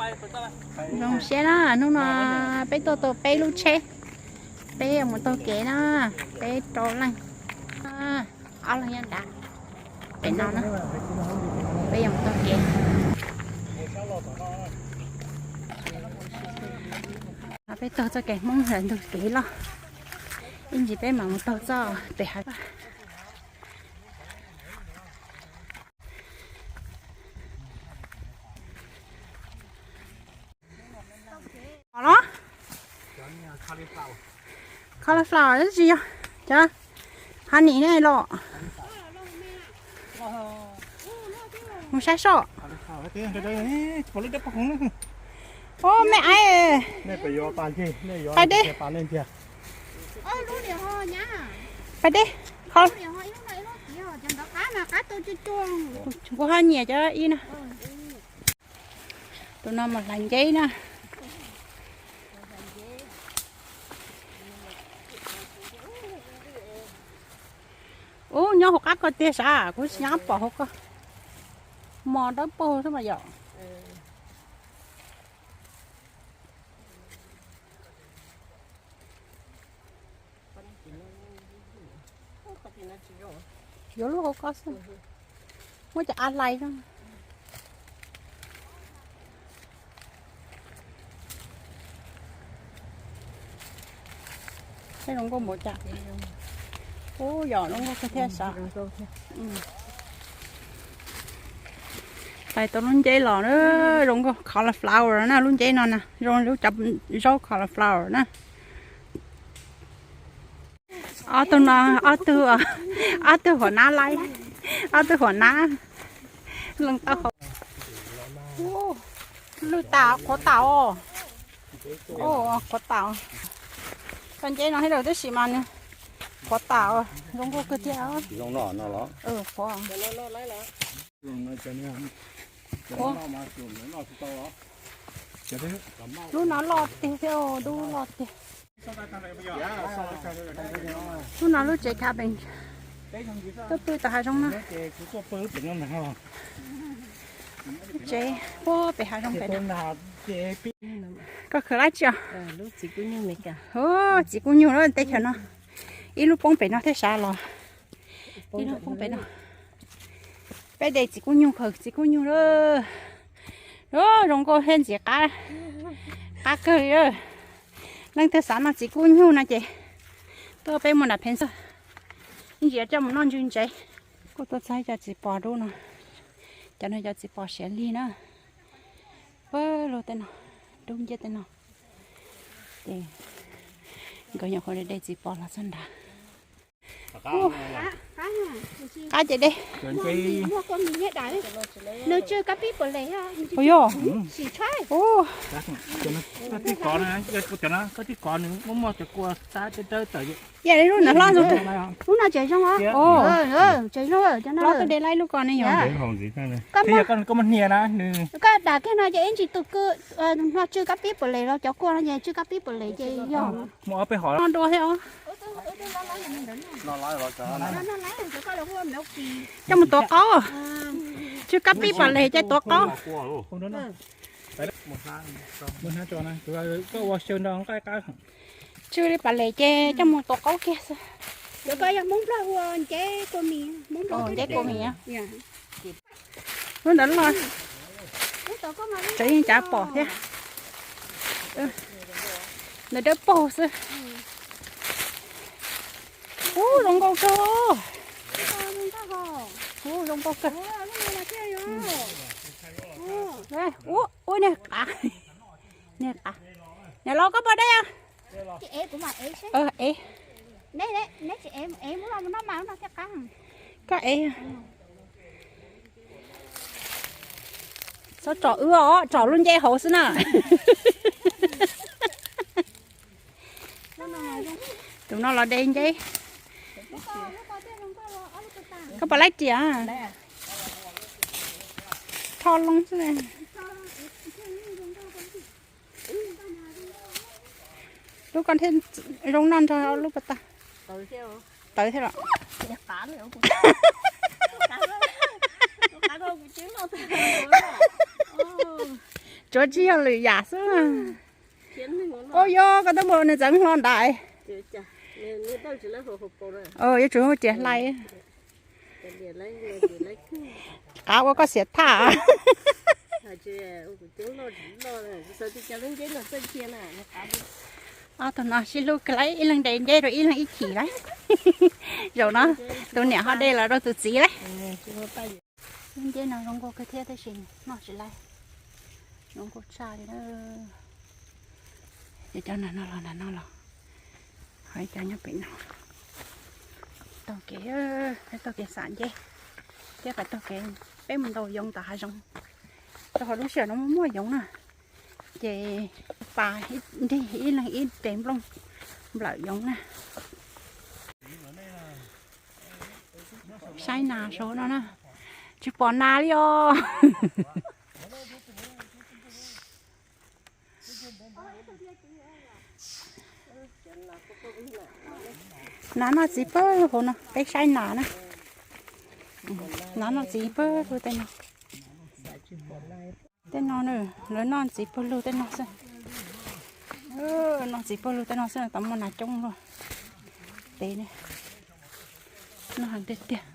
Zoo siab na, hnub no peb tuaj tau peb lub tsheb, peb yuav mus taug kev na, peb rau leej, ob leeg nyob nrad, pem no na, peb yuav mus taug kev. Peb taug txoj kev Hmoob lawm ntug kev loj, ib ntsis peb mam mus taug txoj pem hav. Los cauliflower tsis yog, cov honey ne los. Mus saib soj. Ub, me aiv, pais deb, pais deb. Kuv ho nyiam cov ib na. Tus no mas hlais nceb na. Ub, nyob hauv qab ko tiag sav, kuv tsis nco qab pom hauv ko. Mos dawb paug xwb mas yom. Yuav lub hauv ko xwb. Muab cov av hlais no. Seb zoo nkauj npaum cas. Ub, yog zoo nkauj kawg thiab sav. Hlais tau lub nceb los na, zoo nkauj cauliflower na, lub nceb no na zoo li cov zaub cauliflower na. Ob tug no, ob tug, ob tug huam nab laib, ob tug huam nab leej tau hauv. Lwj tas, qhuav tas os. Qhuav tas. Cov nceb no thiaj li tab sis mas nws qhuav tas, zoo nkauj kawg thiab. Qhuav. Lub no loj tiag thiab, dub loj tiag. Lub no lub tsev cabin, tuaj pw tom hav zoov no. Tsev puag pem hav zoov pem. Koj khwv dab tsi os? Txiv kub nyuj lub teb chaws no, ib lub poob pem no thiab sav los, ib lub poob pem no. Peb de txiv kub nyuj, khwv txiv kub nyuj lawm. Zoo nkauj thiab ntxim qab, qab kawg li. Leej twg xav noj txiv kub nyuj no ces tuaj peb muag nram Phev Xwb, ib ntsis coj mus noj ntsw ntsev. Kuj tuaj txog cov txiv pos dub no, cov no cov txiv pos siav lig na. Pab lug tej no, dub nciab tej no. Ces nkawd nyuam qhuav de txiv pos los txog nrad. Qab ces de. Ua yog. Ib yam li lub ntawd hlob zoo. Lub no tseem zoo os. Hlob tuaj de laib lub ko ne yog. Koj muab hnia na, koj dam kiag no ces ib ntsis tus kua no tsw kab pib puas les los cov kua no ces tsw kab pib puas les ces yog. Muaj ob peb hom no dua thiab os. Coj mus tuav qaub. Tsw kab pib puas les ces tuav qaub. Tsw li puas les ces coj mus tuav qaub kiag xwb. Nceb kua mis. Lub ntawd los tseem yeej cav pom thiab. Ntawd dawb paug xwb. Ub, zoo nkauj kawg. Ub, zoo nkauj kawg. Ub, ub, niag qav. Niag qav. Niam laus koj puas deb os? Ev. Koj ev. Txhob tsom wb os, tsom lub nceb hauv xwb na. Tus no los de nceb. Koj puas laib riam? Rho loo xwb. Lub ko thiaj zoo noj nrog lub pas tas. Tawv thiab los. Tsuav tsis yog lwm yam xwb. Ua yog koj twb muab nws txeev hlo ntawd. Yuav tsum hu tias hlais. Qab ua koj xiam thaj. Ob tug no sib hlub kawg lauj, ib leeg de nceb rau ib leeg ib chim lauj. Zaum no tus niam ho de los rau tus txiv lauj. Lub nceb no zoo nkauj kawg thiab tab sis noj tsis laiv. Zoo nkauj tshaj li. Ces cov nag no los nag no los, ho ib cov nyob pem no. Taug kev, peb taug kev xam nceb thiab peb taug kev, peb mus ntaus yoov tom hav zoov. Rau qhov lub sij hawm no muaj muaj yoov na, ces pas nrig ib leeg ib tes nplooj nplawm yoov na. Saib nas saum no na, tsis pom nas li os. Nas noj txiv pawg lug hauv no, peb saib nas na. Nas noj txiv pawg lug tej no. Tej no lawv noj txiv pawg lug tej no xwb. Noj txiv pawg lug tej no xwb, tau muaj nas coob luaj. Pem noj heev tiag tiag.